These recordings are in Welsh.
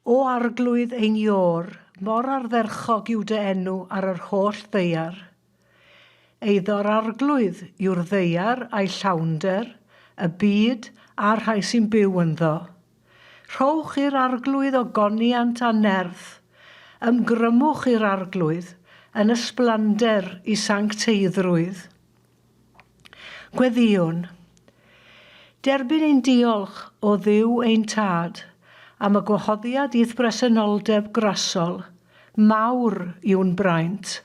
O Arglwydd ein Iôr, mor ardderchog yw dy enw ar yr holl ddaear. Eiddo'r Arglwydd yw'r ddaear a'i llawnder, y byd a'r rhai sy'n byw ynddo. Rhowch i'r Arglwydd ogoniant a nerth, ymgrymwch i'r Arglwydd yn ysblander i sancteiddrwydd. Gweddïwn. Derbyn ein diolch, O Dduw ein Tad, am y gwahoddiad i'th bresenoldeb grasol, mawr yw'n braint.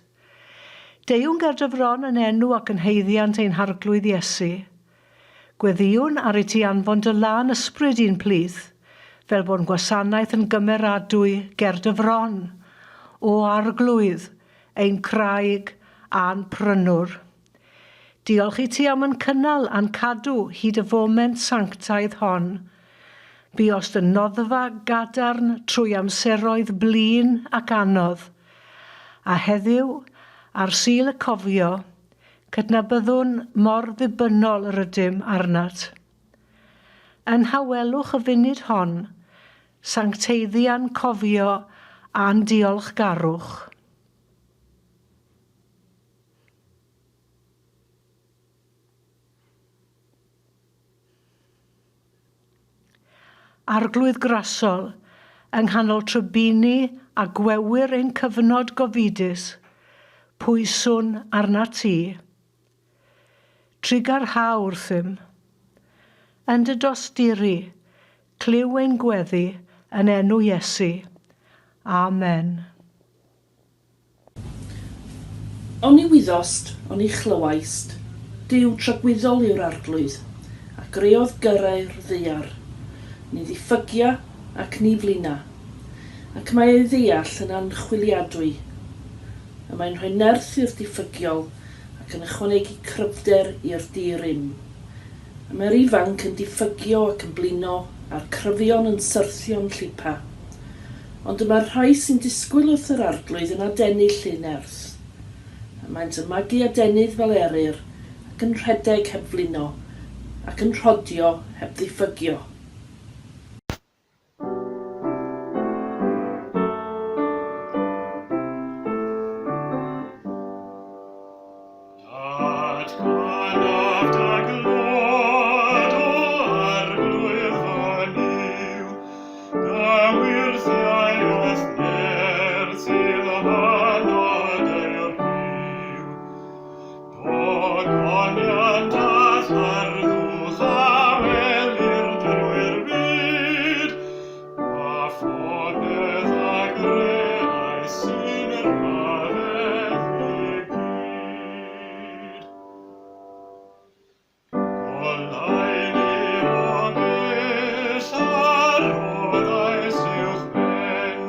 Deuwn ger dy fron yn enw ac yn haeddiant ein Harglwydd Iesu. Gweddïwn ar i ti anfon dy lân ysbryd i'n plith, fel bo'n gwasanaeth yn gymeradwy ger dy fron, O Arglwydd, ein craig a'n prynwr. Diolch i ti am yn cynnal a'n cadw hyd y foment sanctaidd hon. Buost yn noddfa gadarn trwy amseroedd blin ac anodd. A heddiw, ar Sul y Cofio, cydnabyddwn mor ddibynnol yr ydym arnat. Yn nhawelwch y funud hon, sancteiddia'n cofio a'n diolchgarwch. Arglwydd Grasol, yng nghanol trybini a gwewyr ein cyfnod gofidus, pwyswn arnat ti. Trugarha wrthym. Yn dy dosturi, clyw ein gweddi yn enw Iesu. Amen. Oni wyddost, oni chlywaist, Duw tragwyddol yw'r Arglwydd, a greodd gyrrau'r ddaear. Ni ddiffygia ac ni flina, ac mae ei ddeall yn anchwiliadwy. Y mae'n rhoi nerth i'r diffygiol ac yn ychwanegu cryfder i'r di-rym. Y mae'r ifanc yn diffygio ac yn blino, a'r cryfion yn syrthio'n llipa. Ond y mae'r rhai sy'n disgwyl wrth yr Arglwydd yn adennill eu nerth. Y maent yn magu adenydd fel eryr, ac yn rhedeg heb flino, ac yn rhodio heb ddiffygio. Datganaf dy glod, O Arglwydd fy Nuw, dy wyrthiau a'th nerth sydd hynod eu rhyw. Gogoniant a tharddwch a welir drwy'r byd, A phopeth a greais sy'n rhyfedd i gyd. Goleuni o bell a roddais uwch ben,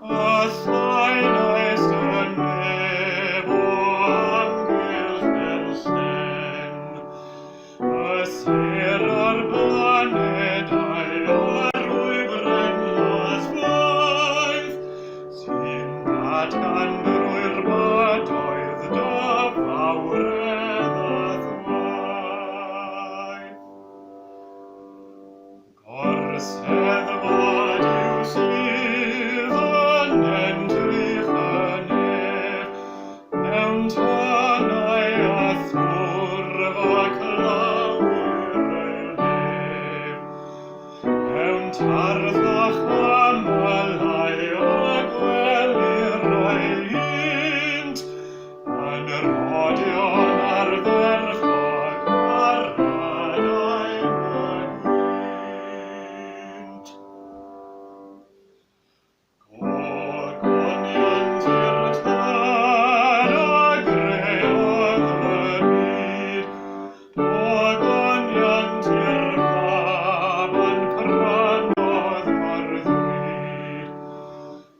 a thaenais y nef o amgylch fel llen. Y sêr a'r planedau a'r wybren las faith, sy'n datgan drwy'r bydoedd dy fawredd a'th waith. Gorsedd fod yw sydd yn entrych y nef, mewn tanau a thwrfa clawr ei lef. Mewn tardd a chymylau y gwelir ei hynt, Yn yr odion ardderchog ar adain y gwynt. Gogoniant i'r Tad a greodd y byd, Gogoniant i'r Mab a'n prynodd mor ddrud.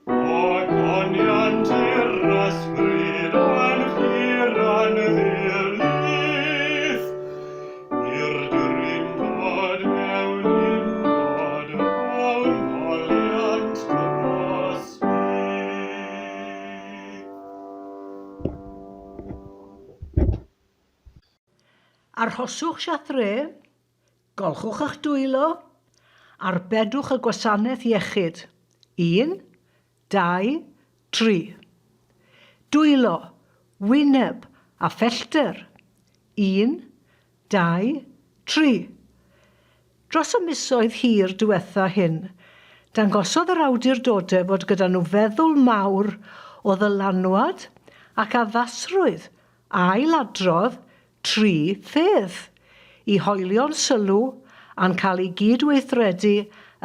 Gogoniant i'r ysbryd a'n pur anddilith, i'r Drindod mewn undod rhown foliant dros byth. Arhoswch Siathre, golchwch eich dwylo, arbedwch y gwasanaeth iechyd. Un, 2, 3. Dwylo, wyneb a phellter. 1, 2, 3. Dros y misoedd hir diwetha hyn, dangosodd yr awdurdodau fod gyda nhw feddwl mawr o ddylanwad ac addasrwydd ailadrodd 3 pheth i hoelio'n sylw a'n cael ei gyd-weithredu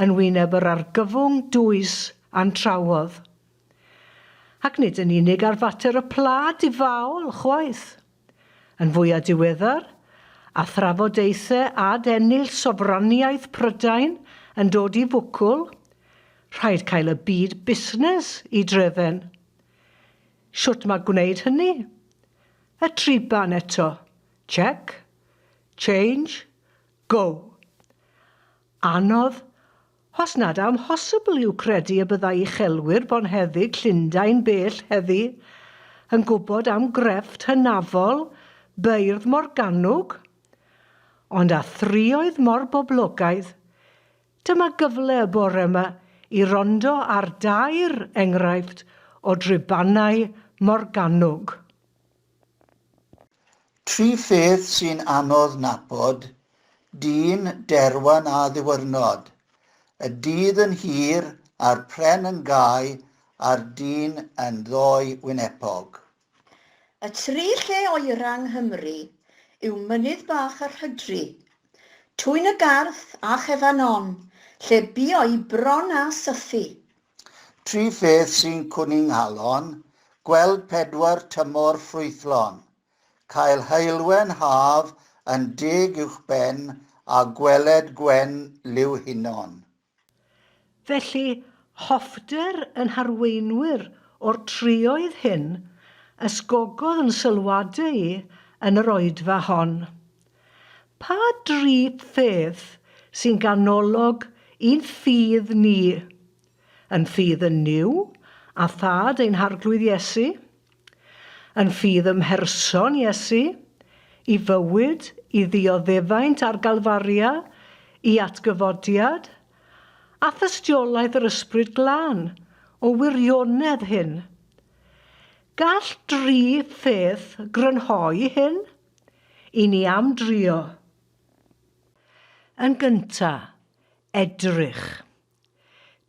yn wyneb yr argyfwng dwys a'n trawodd. Ac nid yn unig ar fater y pla difaol, chwaith. Yn fwya diweddar, a thrafodaethau ad-ennill sofraniaeth Prydain yn dod i fwcwl, rhaid cael y byd busnes i drefen. Shwt mae gwneud hynny? Y triban eto. Check. Change. Go. Anodd, os nad amhosibl yw credu y byddai uchelwyr bonheddig Llundain bell heddi yn gwybod am grefft hynafol beirdd Morgannwg. Ond â thrioedd mor boblogaidd, dyma gyfle y bore yma i rondo ar dair enghraifft o dribannau Morgannwg. Tri pheth sy'n anodd nabod, dyn, derwen a ddiwyrnod. Y dydd yn hir, a'r pren yn gau, a'r dyn yn ddoi wynebog. Y tri lle oera yng Nghymru yw Mynydd Bach a Rhydri, Twyn y Garth a Chefan Onn, lle buo'i bron â sythu. Tri pheth sy'n cwni 'nghalon, gweld pedwar tymor ffrwythlon, cael heulwen haf yn deg uwchben a gweled gwen liw hinon. Felly, hoffter yn harweinwyr o'r trioedd hyn ysgogodd yn sylwadau i yn yr oedfa hon. Pa dri pheth sy'n ganolog i'n ffydd ni? Yn ffydd yn Nuw a Thad ein Harglwydd Iesu? Yn ffydd ym mherson Iesu, i fywyd, i ddioddefaint ar Galfaria, i atgyfodiad, a thystiolaeth yr Ysbryd Glân o wirionedd hyn? Gall dri pheth grynhoi hyn? I ni am drio. Yn gynta, edrych.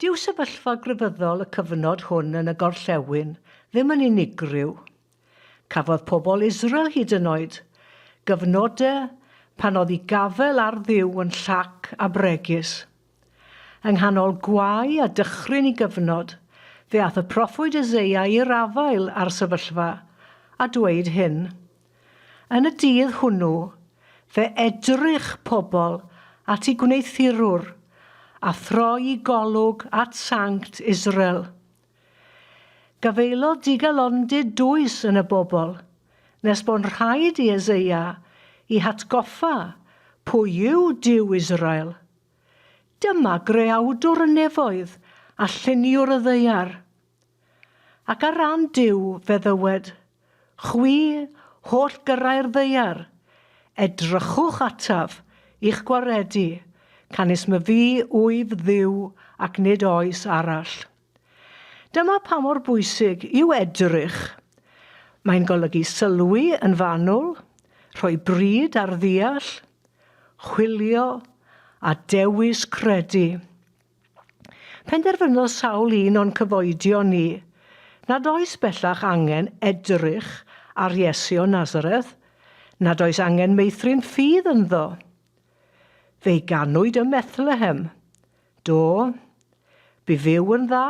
Dyw sefyllfa grefyddol y cyfnod hwn yn y Gorllewin ddim yn unigryw. Cafodd pobl Israel hyd yn oed gyfnodau pan oedd eu gafael ar Dduw yn llac a bregus. Yng nghanol gwae a dychryn i gyfnod, fe ath y proffwyd Eseia i'r afael â'r sefyllfa a dweud hyn, Yn y dydd hwnnw, fe edrych pobl at eu gwneuthurwr, a throi golwg at Sanct Israel. Gafaelodd digalondid dwys yn y bobl, nes bo'n rhaid i Eseia i hatgoffa pwy yw Duw Israel. Dyma greawdwr y nefoedd a lluniwr y ddaear. Ac ar ran Duw fe ddywed, Chwi, holl gyrrau'r ddaear, edrychwch ataf i'ch gwaredu, canys myfi wyf Dduw ac nid oes arall. Dyma pa mor bwysig yw edrych. Mae'n golygu sylwi yn fanwl, rhoi bryd ar ddeall, chwilio a dewis credu. Penderfynodd sawl un o'n cyfoedion ni nad oes bellach angen edrych ar Iesu o Nazareth, nad oes angen meithrin ffydd ynddo. Fe'i ganwyd ym Methlehem. Do. Bu fyw yn dda.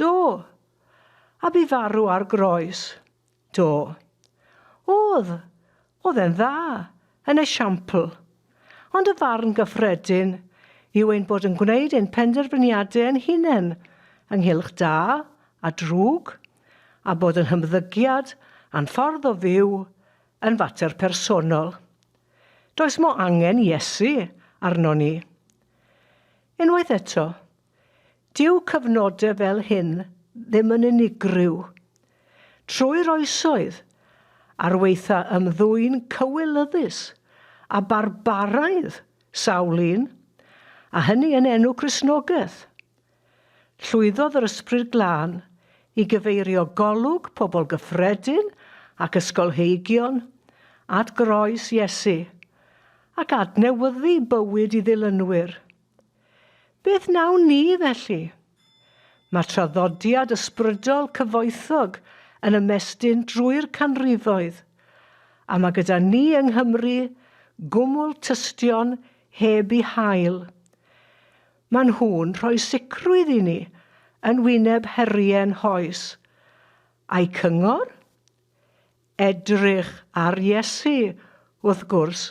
Do. A bu farw ar groes. Do. O'dd. O'dd e'n dda. Yn esiampl. Ond y farn gyffredin yw ein bod yn gwneud ein penderfyniadau ein hunain ynghylch da a drwg, a bod yn hymddygiad a'n ffordd o fyw yn fater personol. Does mo angen Iesu arnon ni. Unwaith eto, Dyw cyfnodau fel hyn ddim yn unigryw. Trwy'r oesoedd, ar waetha ymddwyn cywilyddus a barbaraidd sawl un, a hynny yn enw Cristnogaeth. Llwyddodd yr Ysbryd Glân i gyfeirio golwg pobl gyffredin ac ysgolheigion at groes Iesu, ac adnewyddu bywyd i ddilynwyr. Beth wnawn ni, felly? Mae traddodiad ysbrydol cyfoethog yn ymestyn drwy'r canrifoedd, a mae gyda ni yng Nghymru gwmwl tystion heb eu hail. Maen nhw'n rhoi sicrwydd i ni yn wyneb heriau'n hoes. A'u cyngor? Edrych ar Iesu, wrth gwrs.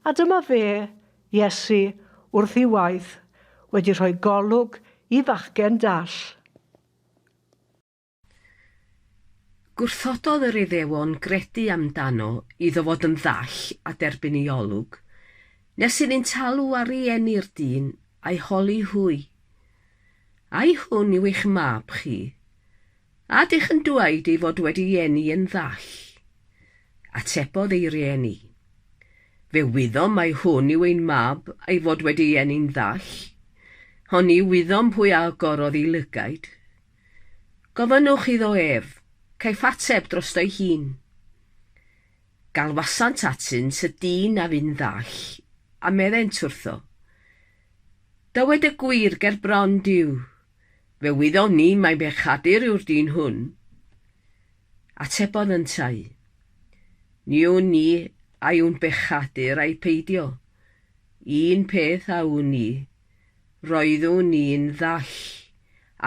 A dyma fe, Iesu, wrth ei waith, wedi rhoi golwg i fachgen dall. Gwrthododd yr Iddewon gredu amdano iddo fod yn ddall a derbyn ei olwg, nes iddynt alw ar rieni'r dyn a'u holi hwy, Ai hwn yw eich mab chi? A ydych yn dweud ei fod wedi ei eni yn ddall? Atebodd ei rieni, Fe wyddom mai hwn yw ein mab a'i fod wedi ei eni'n ddall, ond ni wyddom pwy a agorodd ei lygaid. Gofynnwch iddo ef, caiff ateb drosto'i hun. Galwasant atynt y dyn a fu'n ddall, a meddent wrtho, Dywed y gwir ger bron Duw, fe wyddom ni mai bechadur yw'r dyn hwn. Atebodd yntau, Ni wn ni a yw'n bechadur ai peidio. Un peth a wn i, Roeddwn i'n ddall,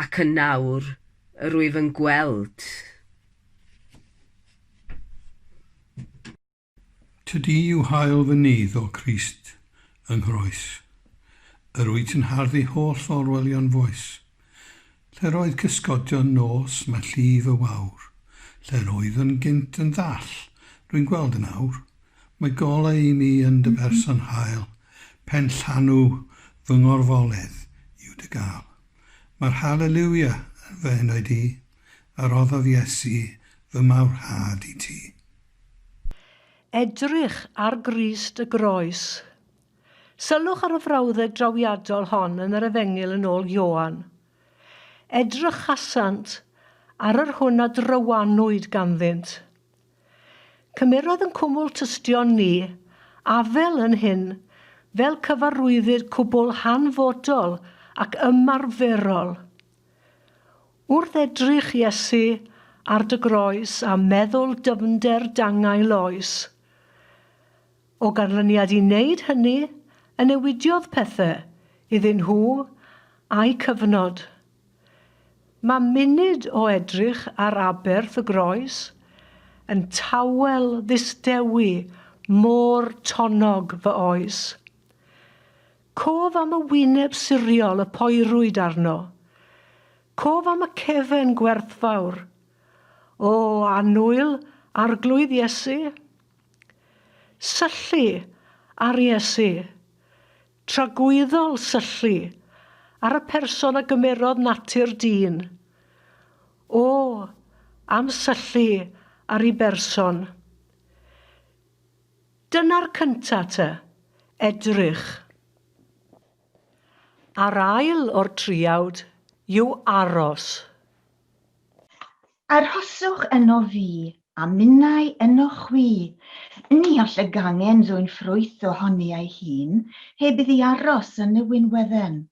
ac yn awr yr wyf yn gweld. Tydi yw haul fy nydd, O Crist, yng nghroes. Yr wyt yn harddu holl orwelion foes. Lle'r oedd cysgodion nos, mae llif y wawr. Lle'r oeddwn gynt yn ddall, rwy'n gweld yn awr. Mae golau i mi yn dy berson hael, Pen llanw fy ngorfoledd yw dy gael. Mae'r Haleliwia yn fy enaid i, A roddodd Iesu fy mawrhad i ti. Edrych ar Grist y groes. Sylwch ar y frawddeg drawiadol hon yn yr Efengyl yn ôl Ioan. Edrychasant ar yr hwn a drywanwyd ganddynt. Cymerodd yn cwmwl tystion ni afel yn hyn fel cyfarwyddyd cwbl hanfodol ac ymarferol. Wrth edrych, Iesu, ar dy groes a meddwl dyfnder dangau loes. O ganlyniad i wneud hynny, y newidiodd pethe iddyn nhw a'u cyfnod. Mae munud o edrych ar aberth y groes yn tawel ddistewi môr tonnog fy oes. Cof am y wyneb siriol y poerwyd arno. Cof am y cefen gwerthfawr. O, annwyl Arglwydd Iesu! Syllu ar Iesu. Tragwyddol syllu ar y person a gymerodd natur dyn. O, am syllu ar i berson. Dyna'r cynta te, edrych. A'r ail o'r triawd yw aros. Arhoswch yno fi, a minnau yno chwi. Ni all y gangen ddwyn ffrwyth ohoni ei hun, heb iddi aros yn y winwydden.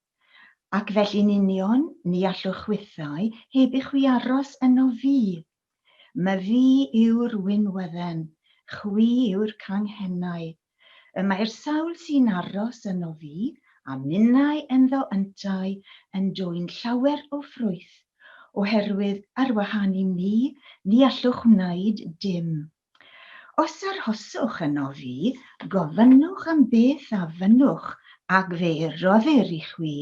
Ac felly'n union, ni allwch chwithau heb i chwi aros yno fi. Myfi yw'r winwydden, chwi yw'r canghennau. Y mae'r sawl sy'n aros yno fi, a minnau ynddo yntau, yn dwyn llawer o ffrwyth, oherwydd ar wahân i mi, ni allwch wneud dim. Os arhoswch yno fi, gofynnwch am beth a fynnwch, ac fe roddir i chwi.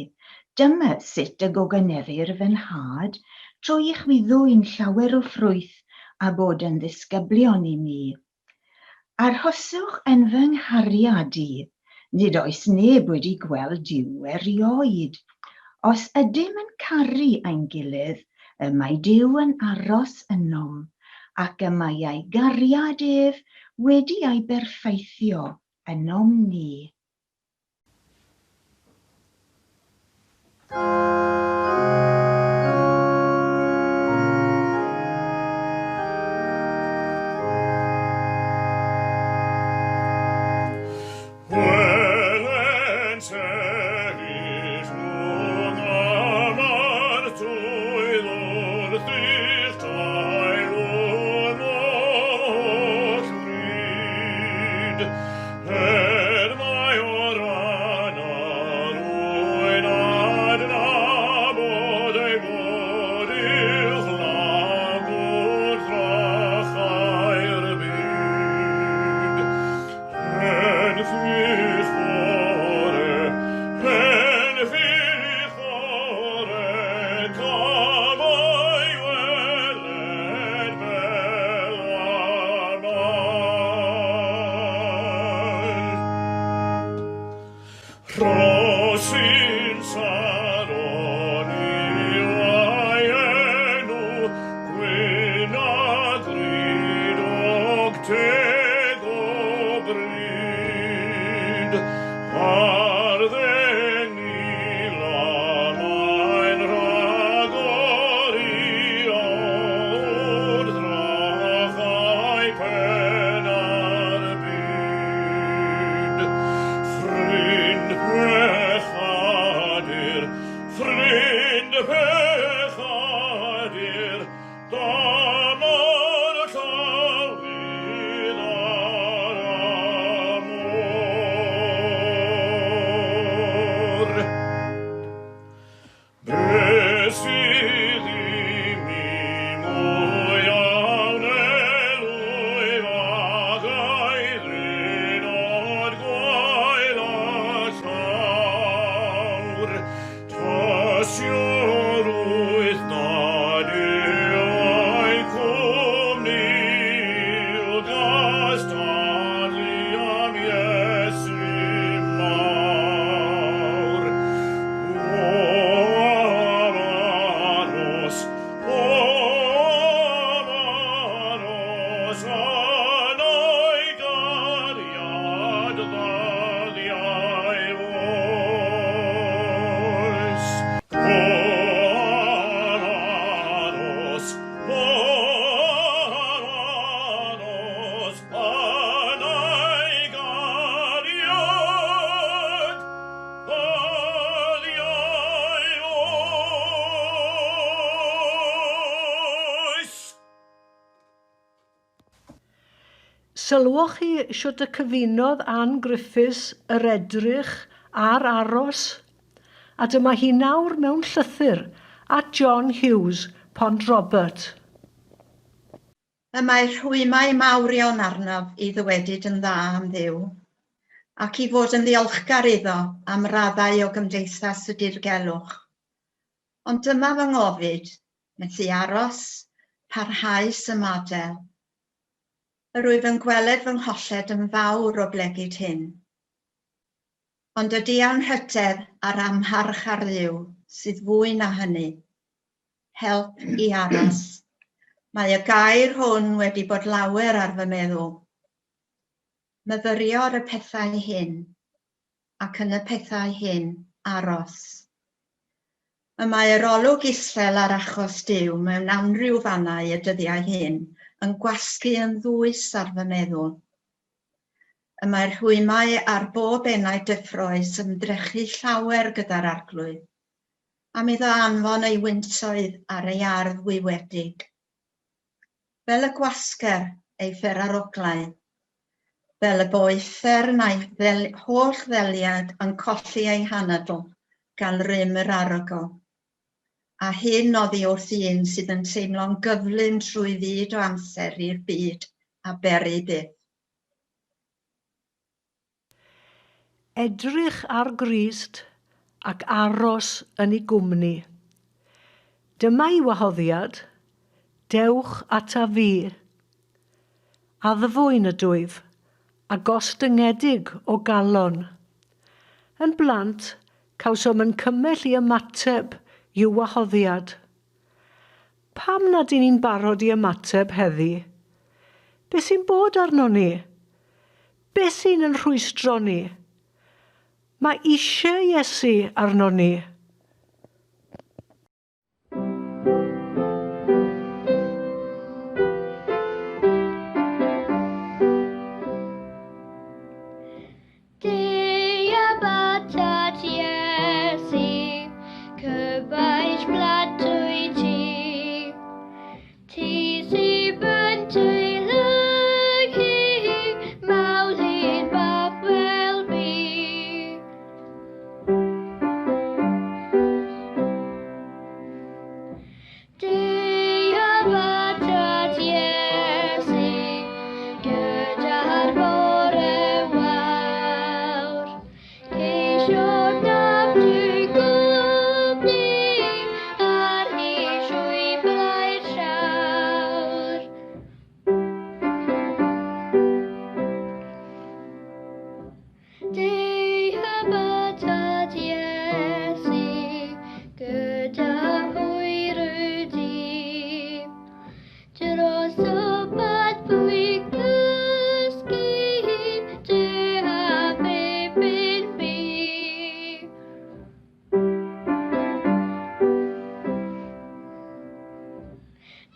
Dyma sut y gogoneddir fy Nhad, trwy i chwi ddwyn llawer o ffrwyth a bod yn ddisgyblion i mi. Arhoswch yn fy nghariad i. Nid oes neb wedi gweld Duw erioed. Os ydym yn caru ein gilydd, y mae Duw yn aros ynom, ac y mae ei gariad ef wedi ei berffeithio ynom ni. Sych fore, hen fych fore, Cam o'i weled fel y mae. Rhosyn Saron yw ei enw, gwyn a grudog teg o bryd. Ar ddengila mae'n rhagori ond drachau pen ar byd. Ffrind pechadur, ffrind pechadur, dyma'r llywydd ar y môr. Be sydd i mi mwy a wnelwyf ag aeddunod gwael a llawr? Tasio'r wyth nad yw ei cwmni i'w gystadlu am Iesu mawr. O am aros, o am aros, yn ei gariad ddyddiau oes. O am aros, o am aros, yn ei gariad ddyddiau oes. Sylwoch chi shwt y cyfunodd Ann Griffiths yr edrych a'r aros? A dyma hi nawr mewn llythyr at John Hughes, Pont Robert. Y mae rhwymau mawrion arnaf i ddywedyd yn dda am Dduw, ac i fod yn ddiolchgar iddo am raddau o gymdeithas y dirgelwch. Ond dyma fy ngofid, methu aros, parhaus ymadael. Yr wyf yn gweled fy ngholled yn fawr oblegid hyn. Ond y dianrhydedd a'r amharch ar Dduw sydd fwy na hynny. Help i aros. Mae y gair hwn wedi bod lawer ar fy meddwl. Myfyrio ar y pethau hyn, ac yn y pethau hyn aros. Y mae yr olwg isel ar achos Duw mewn amryw fannau y dyddiau hyn yn gwasgu yn ddwys ar fy meddwl. Y mae'r rhwymau ar bob enaid dyffrous ymdrechu llawer gyda'r Arglwydd, am iddo anfon ei wyntoedd ar ei ardd wywedig. Fel y gwasger ei fferaroglau, fel y bo uffern a'i ddel holl ddeliad yn colli ei hanadl gan rym yr arogl. A hyn oddi wrth un sydd yn teimlo'n gyflym trwy fyd o amser i'r byd a bery byth. Edrych ar Grist ac aros yn ei gwmni. Dyma'i wahoddiad, Dewch ataf fi. Addfwyn ydwyf, a gostyngedig o galon. Yn blant, cawsom yn cymell i ymateb i'w wahoddiad. Pam nad y'n ni'n barod i ymateb heddi? Be sy'n bod arnon ni? Be sy'n yn rhwystro ni? Mae eisiau Iesu arnon ni. Ceisio daf dy gwmni ar hyd llwybrau'r llawr. Deuhyb at Iesu gyda hwyr y dydd. Dros y bad fwy cysgu, dy amddiffyn fi.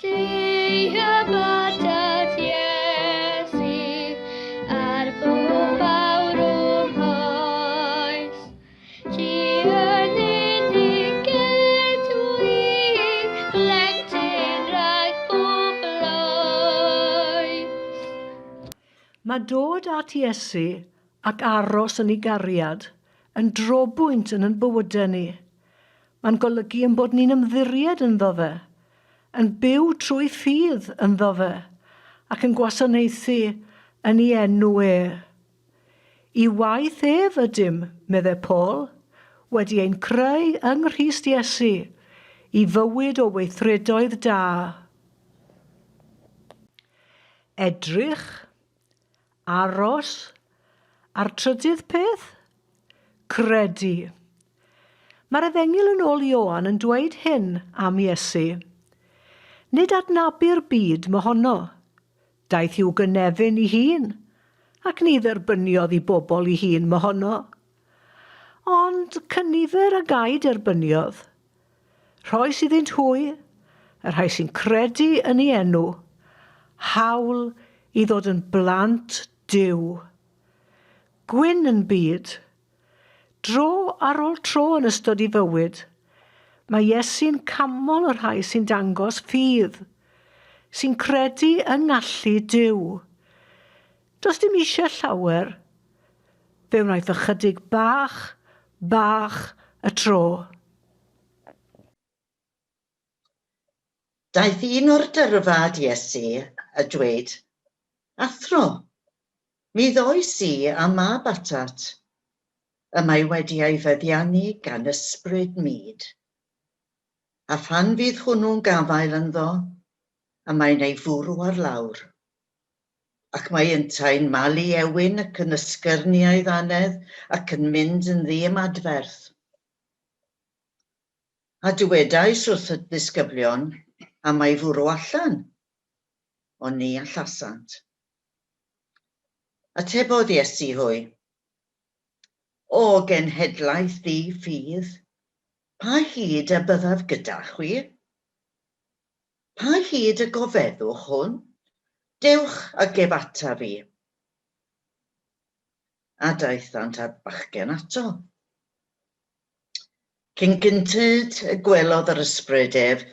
Deuhyb at Iesu ar bob awr o'm hoes. Ti yn unig ydw i, blentyn rhag pob loes. Mae dod at Iesu ac aros yn ei gariad yn drobwynt yn yn bywydau ni. Mae'n golygu ein bod ni'n ymddiried ynddo fe, yn byw trwy ffydd ynddo fe, ac yn gwasanaethu yn ei enw e. I waith ef ydym, meddai Paul, wedi ein creu yng Nghrist Iesu i fywyd o weithredoedd da. Edrych, aros, a'r trydydd peth? Credu. Mae'r Efengyl yn ôl Ioan yn dweud hyn am Iesu, Nid adnabu'r byd mohono. Daeth i'w gynefin i hun, ac ni dderbyniodd i bobl i hun mohono. Ond cynifer ag a'i derbyniodd, Rhoes iddynt hwy, y rhai sy'n credu yn ei enw, hawl i ddod yn blant Duw. Gwyn yn byd. Dro ar ôl tro yn ystod ei fywyd, mae Iesu'n canmol y rhai sy'n dangos ffydd, sy'n credu yng ngallu Duw. Does dim eisiau llawer. Fe wnaeth ychydig bach, bach y tro. Daeth un o'r dyrfa at Iesu a dweud, Athro, mi ddois i â mab atat, y mae wedi ei feddiannu gan ysbryd mud. A phan fydd hwnnw'n gafael ynddo, y mae'n ei fwrw ar lawr. Ac mae yntau'n malu ewyn ac yn ysgyrnu ei ddannedd ac yn mynd yn ddiymadferth. A dywedais wrth y disgyblion am ei fwrw allan, ond ni allasant. Atebodd Iesu hwy, O genhedlaeth ddi-ffydd, pa hyd y byddaf gyda chwi? Pa hyd y gofeddwch hwn? Dewch ag ef ataf i. A daethant â'r bachgen ato. Cyn gynted y gwelodd yr ysbryd ef,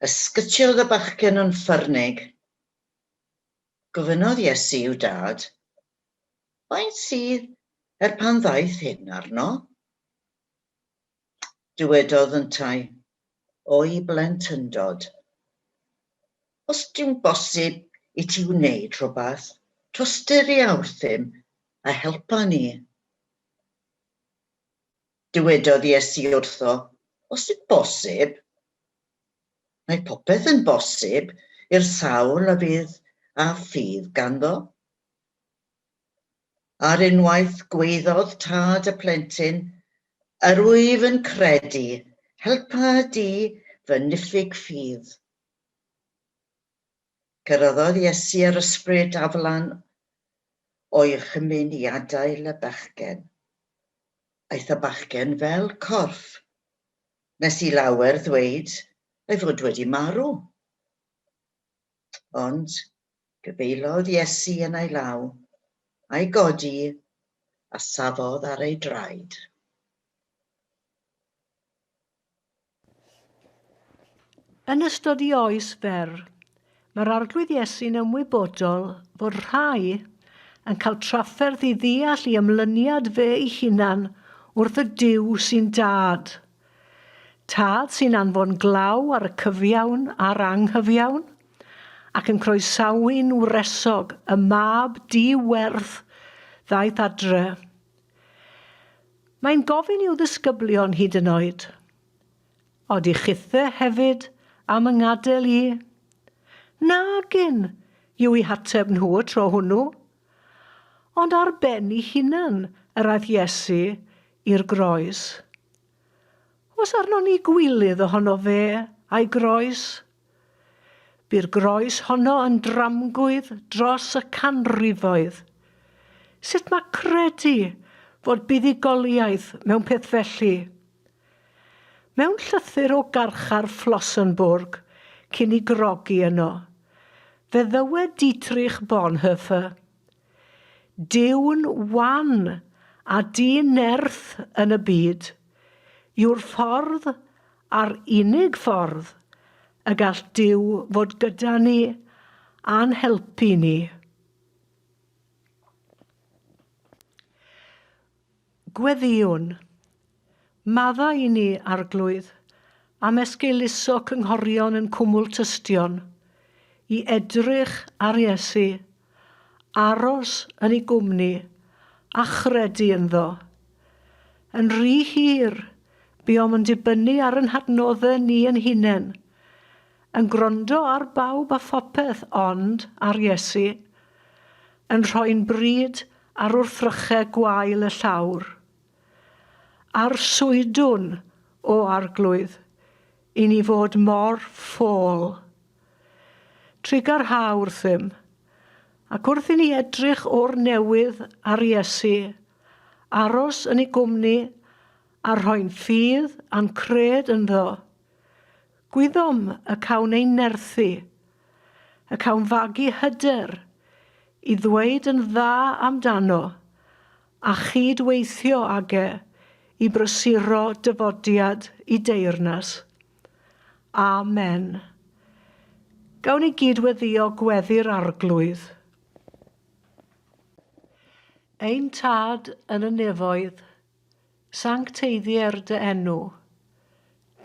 ysgytiodd y bachgen yn ffyrnig. Gofynnodd Iesu i'w dad, Faint sydd er pan ddaeth hyn arno? Dywedodd yntau, O'i blentyndod. Os dyw'n bosib i ti wneud rhywbeth, tosturia wrthym a helpa ni. Dywedodd Iesu wrtho, Os yw'n bosib? Mae popeth yn bosib i'r sawl a fydd â ffydd ganddo. Ar unwaith gwaeddodd tad y plentyn, Yr wyf yn credu, helpa di fy niffyg ffydd. Cyrhaeddodd Iesu yr ysbryd aflan o'i chymyn i adael y bachgen. Aeth y bachgen fel corff, nes i lawer ddweud ei fod wedi marw. Ond Gafaelodd Iesu yn ei law, a'i godi, a safodd ar ei draed. Yn ystod ei oes fer, mae'r Arglwydd Iesu'n ymwybodol fod rhai yn cael trafferth i ddeall ei ymlyniad fe ei hunan wrth y Duw sy'n Dad. Tad sy'n anfon glaw ar y cyfiawn a'r anghyfiawn, ac yn croesawu'n wresog y mab di-werth ddaeth adre. Mae'n gofyn i'w ddisgyblion hyd yn oed, Odi chithe hefyd am 'y ngadel i? Nagyn, yw 'u hateb nhw y tro hwnnw. Ond ar ben 'i hunan yr aeth Iesu i'r groes. Oes arnon ni gwilydd ohono fe a'i groes? Bu'r groes honno yn dramgwydd dros y canrifoedd. Sut mae credu fod buddugoliaeth mewn peth felly? Mewn llythyr o garchar Flossenbürg cyn i grogi yno, fe ddywed Dietrich Bonhoeffer, Duw'n wan a di-nerth yn y byd yw'r ffordd a'r unig ffordd y gall Duw fod gyda ni a'n helpu ni. Gweddïwn. Maddau i ni, Arglwydd, am esgeuluso cynghorion yn cwmwl tystion, i edrych ar Iesu, aros yn ei gwmni, a chredu ynddo. Yn rhy hir, buom yn dibynnu ar yn hadnoddau ni yn hunain, yn gwrando ar bawb a phopeth ond ar Iesu, yn rhoi'n bryd ar wrthrychau gwael y llawr. Arswydwn, O Arglwydd, i ni fod mor ffôl. Trugarha wrthym, ac wrth i ni edrych o'r newydd ar Iesu, aros yn ei gwmni a rhoi'n ffydd a'n cred ynddo, gwyddom y cawn ein nerthu, y cawn fagu hyder i ddweud yn dda amdano a chyd-weithio ag e i brysuro dyfodiad i deyrnas. Amen. Gawn ni gyd weddïo gweddi'r Arglwydd. Ein Tad yn y nefoedd, sancteiddier dy enw.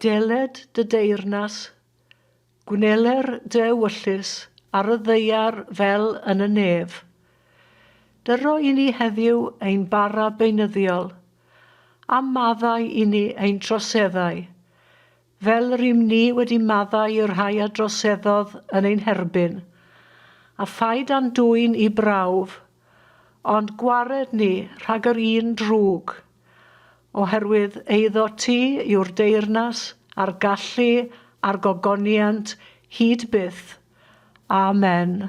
Deled dy deyrnas, Gwneler dy ewyllys ar y ddaear fel yn y nef. Dyro i ni heddiw ein bara beunyddiol, a maddau i ni ein troseddau, fel yr ym ni wedi maddau i'r rhai a droseddodd yn ein herbyn, a phaid â'n dwyn i brawf, ond gwared ni rhag yr un drwg. Oherwydd eiddo ti yw'r deyrnas, a'r gallu, a'r gogoniant, hyd byth. Amen.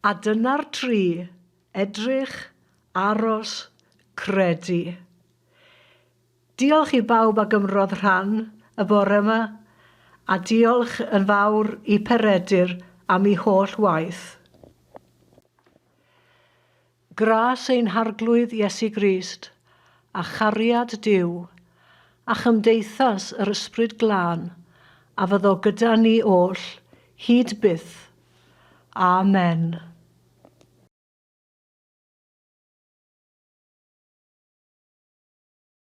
A dyna'r tri, edrych, aros, credu. Diolch i bawb a gymrodd rhan y bore yma, a diolch yn fawr i Peredur am ei holl waith. Gras ein Harglwydd Iesu Grist, a chariad Duw, a chymdeithas yr Ysbryd Glân, a fyddo gyda ni oll, hyd byth. Amen.